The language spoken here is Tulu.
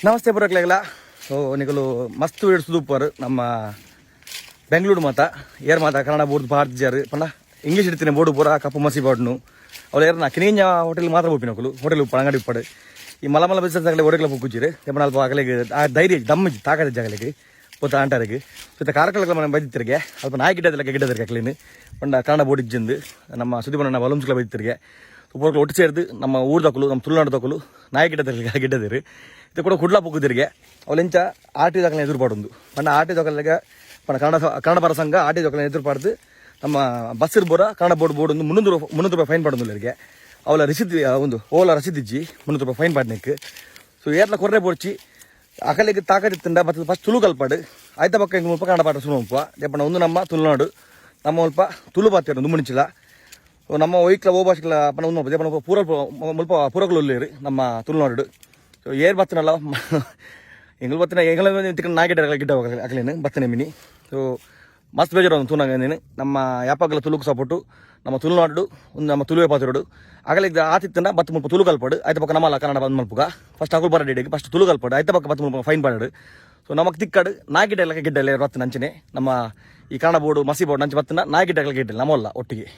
ನಮಸ್ತೆ ಪೂರಕ್ಲೆಗ್ಲ. ಸೊ ನಿಕುಲು ಮಸ್ತ್ ವೀಡಿಯೋಸ್ ತೂಪರ್. ನಮ್ಮ ಬೆಂಗಳೂರು ಮಾತ ಏರ್ ಮಾತ ಕನ್ನಡ ಬೋರ್ಡ್ ಪಾಡ್ದಿಜಾರ್ ಪಂಡ ಇಂಗ್ಲೀಷ್ ಇಡ್ತೀನಿ ಬೋರ್ಡು ಪೂರ ಕಪ್ಪು ಮಸಿ ಪಾಡ್ನು. ಅವ್ಲು ಏರ್ನ ಕಿನಿಂಜ ಹೋಟೆಲ್ ಮಾತ್ರ ಪೋಪಿನಕುಲು. ಹೋಟೆಲ್ ಉಪ್ಪಡು, ಅಂಗಡಿ ಉಪ್ಪಡು. ಈ ಮಲ್ಲ ಮಲ್ಲ ಬಿಸ್ನೆಸ್ ಅಗಲೆ ಒಡೆಗ್ಲ ಪೊಕ್ಕುಜಿರ್. ಎಪ್ಪನ ಅಲ್ಪ ಅಗಲೆಗ್ ಆ ಧೈರ್ಯ ದಮ್ಮಿಜಿ, ತಾಕತ್ ಜಗಲಿಗೆ ಪೊತ್ತ ಆಂಟಾರಿಗೆ. ಸುತ್ತ ಕಾರ್ಕಳಕ್ಕೆ ಮನೆ ಬೈದಿತ್ತಿರಿಗೆ. ಅಲ್ಪ ನಾಯಿ ಗಿಡ್ಡದಿಲ್ಲ, ಗಿಡ್ಡದಿರ್ಗೆ ಅಕ್ಲೇನು. ಪಂಡ ಕನ್ನಡ ಬೋರ್ಡ್ ಇಜ್ಜಿಂದು ನಮ್ಮ ಸುದೀಪಣ್ಣ ಬಲೂನ್ಸ್ಗಳ ಬೈದಿತ್ತಿರಿಗೆ. ಪೂರಕ್ಲು ಒಟ್ಟು ಸೇರ್ದು ನಮ್ಮ ಊರ್ದಕುಲು, ನಮ್ಮ ತುಳುನಾಡದಕುಲು ನಾಯಿ ಗಿಡ್ಡದಿರ್ಗೆ ಗಿಡ್ಡದಿರು. ಇದು ಕೂಡ ಕುಡ್ಲ ಪೊಕ್ಕುದಿರಿಗೆ. ಅವಲೆಂಚ ಆರ್ ಟಿ ದಾಖಲೆ ಎದುರು ಪಾಡೊಂದು ಪಂಡ ಆರ್ ಟಿ ದಾಖಲೆಗೆ ಪಂಡ ಕನ್ನಡ ಕನ್ನಡ ಪರ ಸಂಘ ಆರ್ ಟಿ ದಾಖಲೆ ಎದುರು ಪಾಡ್ದು ನಮ್ಮ ಬಸ್ ಬೋರ ಕನ್ನಡ ಬೋರ್ಡ್ ಬೋರ್ಡ್ ಒಂದು 300 ರೂಪಾಯಿ ಫೈನ್ ಪಾಡೊಂದು. ಅವಲ ರಸೀದಿ ಒಂದು ಓಲ ರಸೀದಿ ಇಜ್ಜಿ 300 ರೂಪಾಯಿ ಫೈನ್ ಪಾಡ್ನೆಕ್. ಸೊ ಏರ್ಲ ಕೊರ್ರೆ ಪೋರ್ಚಿ. ಅಕಲಿಗೆ ತಾಕತ್ತಿತ್ತಂಡ ಬತ್ತದ ಫಸ್ಟ್ ತುಳು ಕಲ್ಪಾಡು. ಆಯ್ತ ಪಕ್ಕ ಎಂಕ್ ಮುಲ್ಪ ಕನ್ನಡ ಪಾಠ ಸುರುಮಲ್ಪ. ಜಪ್ಪಣ ಒಂದು ನಮ್ಮ ತುಳುನಾಡು, ನಮ್ಮ ಮುಲ್ಪ ತುಳು ಪಾತೆರ ಒಂದು ಮುಣಿಚಿಲ. ಸೊ ನಮ್ಮ ಒಯ್ಕ್ಲ ಓ ಭಾಷೆಗಳ ಪನ ಒಂದು ಜಪ್ಪಣ ಪೂರ ಮುಲ್ಪ ಪೂರಕುಲು ಉಲ್ಲೇರು ನಮ್ಮ ತುಳುನಾಡು. ಸೊ ಏರ್ ಬತ್ತನಲ್ಲ ಎಂಗ್ಲು ಬತ್ತಿನ ಎಂಗ್ಲ ತಿಕ್ಕ ನಾಗಿಡ ಗಿಡ್ಡ ಅಕಲೇನು ಬತ್ತನೆ ಮಿನಿ. ಸೊ ಮಸ್ತ್ ಬೇಜಾರು ಒಂದು ತೂನಾಗ ನೀನು. ನಮ್ಮ ಯಾಪಾಗಲ ತುಳುಕು ಸಪೋರ್ಟು. ನಮ್ಮ ತುಳುನಾಡು ಒಂದು ನಮ್ಮ ತುಳುವೆ ಪಾತೆರಡು. ಅಗಲಿಗೆ ಆತಿತ್ತಂಡ ಬತ್ತು ಮುಲ್ಪ ತುಳು ಕಲ್ಪಾಡು. ಆಯ್ತ ಪಕ್ಕ ನಮ್ಮಲ್ಲ ಕನ್ನಡ ಬಂದ್ ಮಲ್ಪುಗ. ಫಸ್ಟ್ ಅಕುಲು ಬರಡಿ, ಫಸ್ಟ್ ತುಳು ಕಲ್ಪಾಡು. ಆಯ್ತ ಪಕ್ಕ ಬತ್ತು ಮುಲ್ಪ ಫೈನ್ ಪಾಡು. ಸೊ ನಮಕ್ ತಿಕ್ಕಡು ನಾಗಿಡ್ಡ ಎಲ್ಲ ಗಿಡ್ಡ ಎಲ್ಲ ಬತ್ತನ. ಅಂಚನೆ ನಮ್ಮ ಈ ಕನ್ನಡ ಬೋರ್ಡು ಮಸಿ ಬೋರ್ಡ್ ನಂಚೆ ಬತ್ತನ ನಾಯಿ ಗಿಡ್ಡ ಗಿಡ್ಡ ನಮ್ಮಲ್ಲ ಒಟ್ಟಿಗೆ.